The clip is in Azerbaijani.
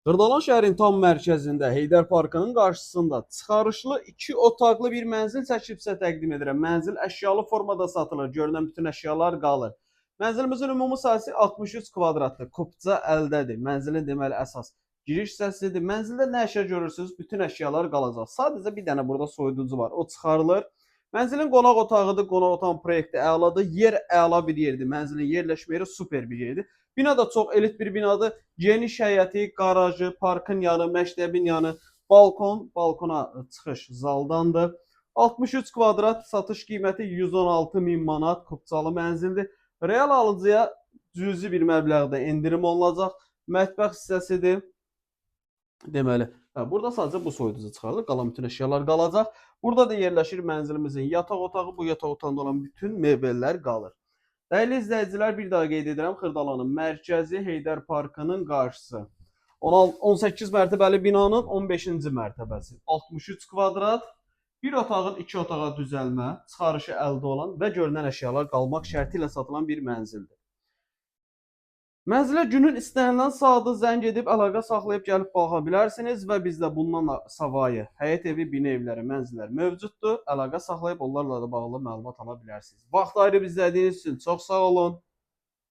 Xırdalan şəhərin tam mərkəzində, Heydər Parkının qarşısında çıxarışlı 2 otaqlı bir mənzil çəkib sizə təqdim edirəm. Mənzil əşyalı formada satılır. Görünən bütün əşyalar qalır. Mənzilimizin ümumi sahəsi 63 kvadratdır. Kupça əldədir. Mənzilin deməli əsas giriş hissəsidir. Mənzildə nə əşya görürsünüz, bütün əşyalar qalacaq. Sadəcə bir dənə burada soyuducu var. O çıxarılır. Mənzilin qonaq otağıdır. Qonaq otağının proyekti əladır. Yer əla bir yerdir. Mənzilin yerləşmə yeri super bir yerdir. Bina da çox elit bir binadır. Geniş həyəti, qarajı, parkın yanı, məktəbin yanı, balkon, balkona çıxış zaldandır. 63 kvadrat, satış qiyməti 116 min manat, kupçalı mənzildir. Real alıcıya cüzi bir məbləğdə endirim olunacaq. Mətbəx hissəsidir. Deməli, hə, burada sadəcə bu soyuducu çıxarılır, qalan bütün əşyalar qalacaq. Burada da yerləşir mənzilimizin yataq otağı. Bu yataq otağında olan bütün mebellər qalır. Dəyərli izləyicilər, bir daha qeyd edirəm, Xırdalanın mərkəzi, Heydər Parkının qarşısı. 16, 18 mərtəbəli binanın 15-ci mərtəbəsi. 63 kvadrat, bir otağın iki otağa düzəlmə, çıxarışı əldə olan və görünən əşyalar qalmaq şərti ilə satılan bir mənzildir. Mənzilə günün istənilən saatı zəng edib əlaqə saxlayıb gəlib baxa bilərsiniz və bizdə bundan savayı həyət evi, bina evləri, mənzillər mövcuddur. Əlaqə saxlayıb onlarla da bağlı məlumat ala bilərsiniz. Vaxt ayırıb izlədiyiniz üçün çox sağ olun.